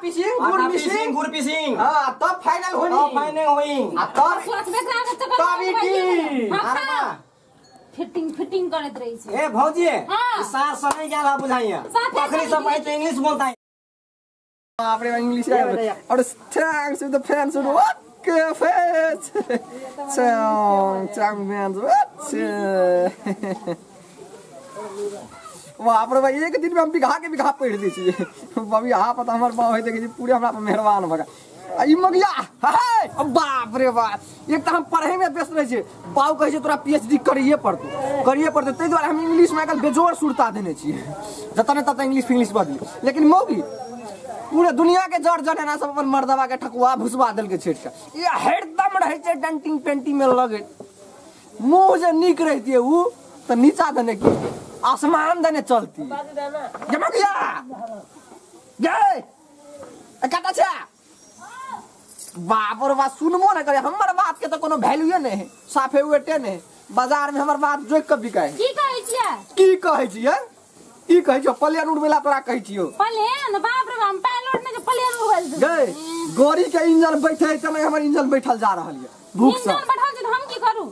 Fishing गुड़ आटा missing fishing गुड़ पिसिंग हाँ तब फाइनल होनी तब फाइनल होई आ तब सोचबे करा के चक्कर तब इटी हाँ, अरे खाओ। बा फिटिंग फिटिंग करैत रहै छै ए भौजी हाँ। ई सार समय गेल है बुझाइया साफे बकरी सब समझ पढ़े तो इंग्लिश बोलता है बाप रे इंग्लिश और thanks with the fans what face Chang Chang fans what बाप रे भाई एक दिन में हम बिघा के बिघा पढ़ दै छियै बबी हा पता हमर बाप है देखै छी पूरे हमरा पर मेहरबान भऽ गेल आ ई मगिया हाय बाप रे बाप एक तऽ हम पढ़े में व्यस्त रहै छियै बाउ कहै छै तोरा पीएचडी करैए पड़तौ करैए पड़तौ ताहि दुआरे हम इंग्लिश में आइकाल्हि बेजोड़ सुरता देने छियै जतऽ ने ततऽ इंग्लिश फिंग्लिश बदली लेकिन मौगी पूरे दुनिया के जड़ जनेना सब अपन मर्दबा के ठकुआ भुसबा देलकै छीट के ई हरदम रहै छै डेंटिंग पेंटिंग में लगैत मुँह जे नीक रहितियै उ तऽ नीचा देने की आसमान देने चलती गे मगिया गे कतऽ छै बाप रे बाप सुनबो नहि करे हमर बात के तऽ कोनो वैल्यूए नहि है साफे वेटे नहि है बाजार में हमर बात जोकि कऽ बिकाय है की कहै छियै की कहै छियै की कहै छियौ प्लेन उड़बै ला तोरा कहै छियौ प्लेन बाप रे बाप पायलट नहि जे प्लेन उड़बै गै गाड़ी के इंजन बैठे समय हमर इंजन बैठल जा रहल ये भूख से इंजन बैठल छै तऽ हम की करू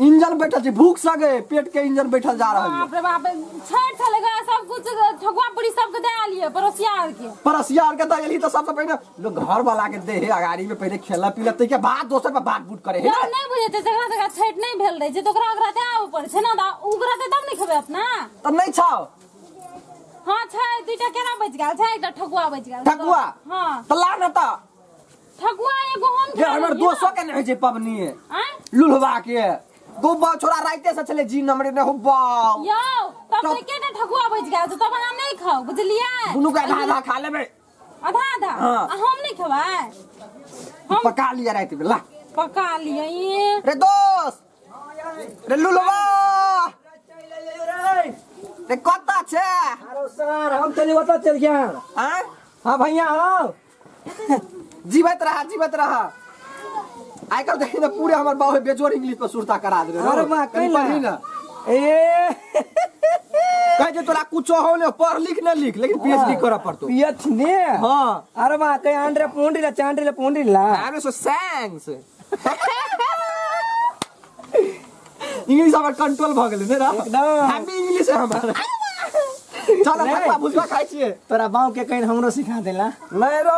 इंजन बैठल छै भूख से गए पेट के इंजन बैठल जा रहल बाप रे बाप छठि छलै गा सब कुछ ठकुआ पूरी सबके दे आलियै पड़ोसिया आर के पड़ोसिया आर के दे एली तऽ सबसे पहिने लोग घर वाला के दे हे अगाड़ी में पहले खेला पीला तै के बाद दोसर पर बात बूट करे हे यौ नहि बुझै छै जकरा जकरा छठि नहि भेल रहै छै तऽ ओकरा ओकरा दे आबऽ पड़ै छै ने तऽ ओकरा तऽ तब नहि खेबै अपना तऽ नहि छौ हँ छै दुइटा केरा बचि गेल छै एकटा ठकुआ बचि गेल ठकुआ हँ तऽ ला ने तऽ ठकुआ एगो हम जे खा हमर लेलियै दोसो के नहि होइ छै पबनी ने। आँय लुल्हवा के गोबा छोरा राइते से छले जी नंबर ने हो बाप यौ तब तब- तऽ एकेटा ठकुआ बचि गेल छै तब अहाँ नहि खाउ बुझलियै दुनू के आधा आधा खा लेबै आधा आधा हाँ। आ हम नहि खेबै हम पका लिया राति में ला पका लियै रे दोस्त रे लुलवा रे कतऽ छै अरे सर हम चली ओतऽ चल गया आँय हाँ भैया आओ जीवत रहा जीवत रहा आइ काल्हि देखी ने पूरे हमर बाबू बेजोड़ इंग्लिश पर सुरता करा देले अरे बा कनी कैला पढ़ी ना ए कहै छै तोरा कुछो हो ने पढ़ लिख ने लिख लेकिन पीएचडी करऽ पड़तौ पीएच ने हाँ अरे बा कहीं आंड्रे पूंडी ला चांड्रे ला पूंडी ला अरे सो thanks English हमर कंट्रोल भऽ गेलै ने रा एकदम। हैप्पी इंग्लिश है हमर चल नहीं। ठकुआ भुजवा खाइ छियै तोरा बाऊ के कहीं हमरो सिखा देला नहीं रो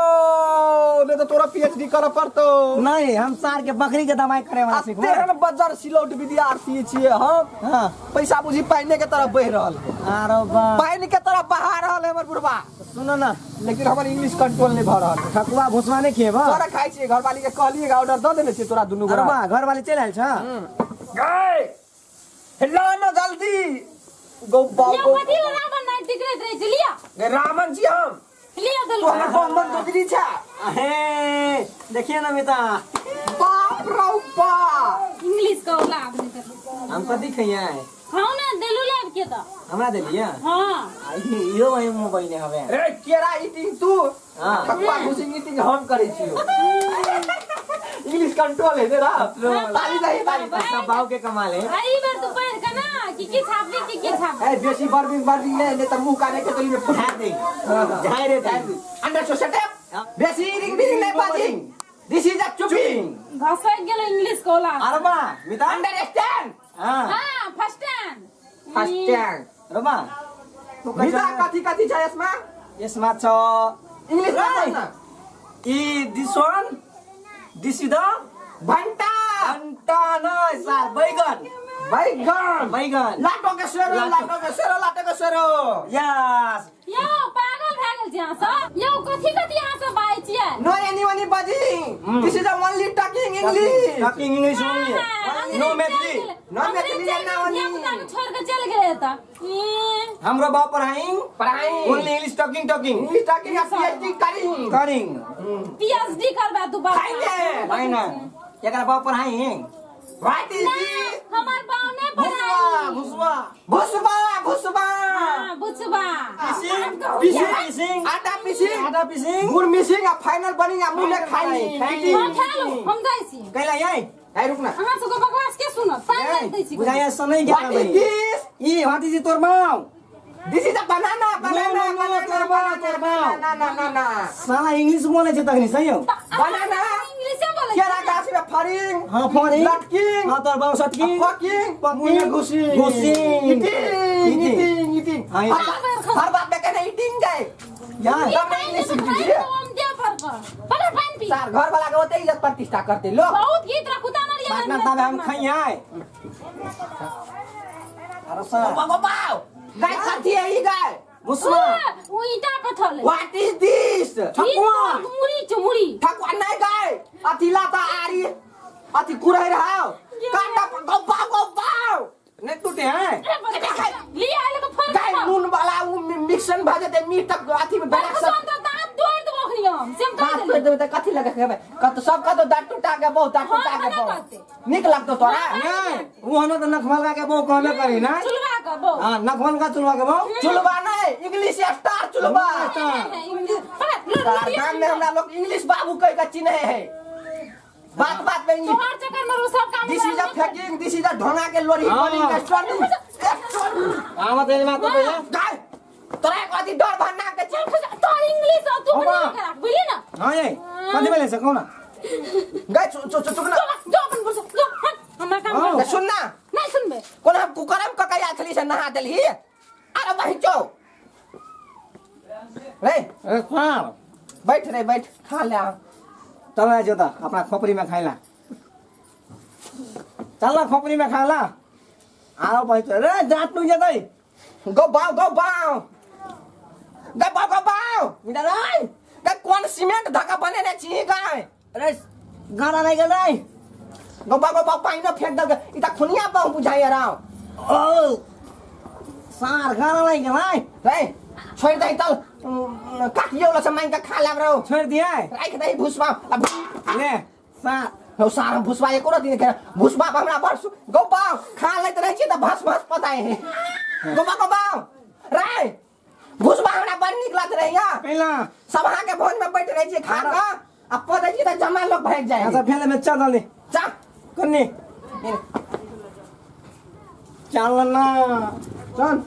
नहीं तो तोरा पीएचडी करऽ पड़तौ नहीं हम सार के बकरी के दवाई करे वाला सिखबो तेहन बजर सिलौट विद्यार्थी छियै हम हाँ पैसा बुझी पानि के तरफ बहि रहल है अरे बा पानि के तरफ बहा रहल है हमर बुढ़बा सुनो ना लेकिन हमर इंग्लिश कंट्रोल नहीं भऽ रहल है ठकुआ भुसवा नहीं खेबा तोरा खाइ छियै घरवाली के कहलियै ऑर्डर दऽ देने छियै तोरा दुनू अरे गोरा बा घर वाले चलि आयल छ गए ला ना जल्दी गौ बाऊ यौ गौ कथी लए रावण नाइट टिकरैत रहै छै लिअ गे रावण छी हम लिअ तू देलहुँ हमर बम्बन दोदरी छै हे देखिए ना मिता बाप रौ बाप इंग्लिश के औलाद नहि तऽ हम कथी खइया खाउ ने देलू लेब के तऽ हमरा देलिए हँ इहो वही मुँह बहिने हवे रे केरा ईटिंग तू हाँ। ठकुआ घुसिंग ईटिंग हम करै छियो इंग्लिश कंट्रोल है ना ताली दही ताली सब बाऊ के कमाल है आ ई बेर तू पढ़ि के ना कि की छापली कि की छापली ए बेसी बर्बिंग बर्बिंग नहीं नहीं त मुंह काने के तली में फुटा झाड़ दे झाड़ रे दे अंडर सो सेट अप बेसी रिंग बिरिंग नहीं बाजिंग दिस is a चुपिंग घसकि गेल इंग्लिश के औलाद अरे बा मिता अंडरस्टैंड हाँ हाँ फर्स्ट टाइम फर्स्ट टाइम रे बा तू मिता कथी कथी छ यसमा यसमा छ इंग्लिश में बोल ना ई this one this is the भंटा घंटा नै सार बैगन बैगन बैगन लाटो के सेरो लाटो के सेरो लाटो के सेरो यस यौ पागल भए गेल छी अहाँ सब यौ कथी कथी अहाँ सब बाजै छियै नो anyone buzzing this is only talking English talking English only no Maithili No Maithili, no only. छोड़ के चल गेलै तऽ ई, हाम्रो बाप पढ़ाइङ पढ़ाई only English talking talking English talking PhD करिंग करिङ PhD करबा तू बाप खाइले। होइन एकरा बाप पढ़ाइङ what is this हमर बाप नहि भुसवा पढ़ाई भुसवा भुसबा भुसबा हाँ, बुझबा पिसिङ पिसिङ पिसिङ आटा पिसिङ आटा पिसिङ गुड़ मिसिङ आ फाइनल बनिङ आ मुँह में खाई खाइ। हाँ, खा लू हम जाइ छी कैला यही ए रुक ना अहाँ सबके बकवास के सुनत पानि लागि दै छी बुझाइया सनै what ज्ञान is this E what is तोर Maui This is a banana banana no, no, banana तोर बाप, तोर बाप। ना ना ना ना साला इंग्लिश बोले छै तखनी सही हो बनाना इंग्लिशे बोलै केरा गाछ में फरिंग हाँ फरिंग लटकिंग हाँ तोर बाप सटकिंग फकिंग मुँह घुसी घुसी इटिंग इटिंग इटिंग हाँ, हर हर बात में कहना इटिंग गए यार तब ना इंग्लिश सीख लीजिए पकड़ पानी पी सार घर वाला के होते इज्जत प्रतिष्ठा करते लोग बहुत गीत रखू ताना रिया पार्टनर तब हम खाई आए अरे सर बाबा बाबा गाय खाती है ई गाय मुसमा ओ ईटा पथल what is दिस ठकुआ। मुड़ी चो मुड़ी ठकुआ नहीं गाय अथी लाता आरी अथी कुरई रहा कांटा पर गब्बा गब्बा नहीं टूटे हैं लिया आले को फर गाय नून वाला उ मिक्सन भा जेते मीट तक अथी में बना सब तो दांत तोड़ देबो अखनी हम सेम कह दांत देली तोड़ देबे त कथी लगे खेबै कत सब कतो दांत टूटा के बहुत दांत टूटा के हाँ, बहुत कहते। नीक लगतो तोरा नहीं वो ना तो नखमल का के बहु कहबे करी ना चुलवा के बो हाँ नखमल का चुलवा के बहु चुलबा नहीं इंग्लिश स्टार चुलबा पकड़ सार गाम में हमरा लोग इंग्लिश बाबू कह के चिन्हे है बात बात में इंग्लिश तोहार चक्कर में वो सब काम दिस is a faking this is a ढोंगा के लोरी हाँ। बनी स्टोरी स्टोरी हाँ मत ये बात तो भैया गाय तोरा एक अथी डर भन्ना के चल तोर इंग्लिश और तू बाबा। बना के राख बुझली ना हाँ ये कथी बोले से कौन गाय चु चु चुप ना जो जो अपन बोल जो हट हमरा काम हाँ। कर सुन ना नहीं सुनबे कोन हम कुकरम ककैया छली से नहा देलही अरे बहिं चो रे अरे सार बैठ रे बैठ खा ले आ। चल ना जो अपना खोपड़ी में खाइला चल ना खोपड़ी में खाला आओ भाई रे दांत टूट जतै गो बाव गो बाव गो बाव गो बाव मिटा रे गे कोन सीमेंट धक्का बनेने छी गाय अरे गाना नहीं गेल रे गो बाव गो बाव पानि फेंक दल ई त खुनिया बहु बुझाइ राव ओ सार गाना नहीं गेल रे रे छोड़ दही तल काटियो वाला से मांग के खा लेब रौ छोड़ दिया राख दही भुसवा अब ले सार हौ सार हम भुसवा एको रति नहि भुसवा पर हमरा बड़ गो बाव खा लैत रहै छी त भस भस पताइ है गो बाव गो बाव रे भुसवा हमरा बड़ नीक लागत रहैया पहला सब अहाँ के भोज में बैठ रहै छी खा कऽ आ पदै छी तऽ जमा लोग भागि जाइ अच्छा फेले में चल जल्दी जा कन्नी चल ना चल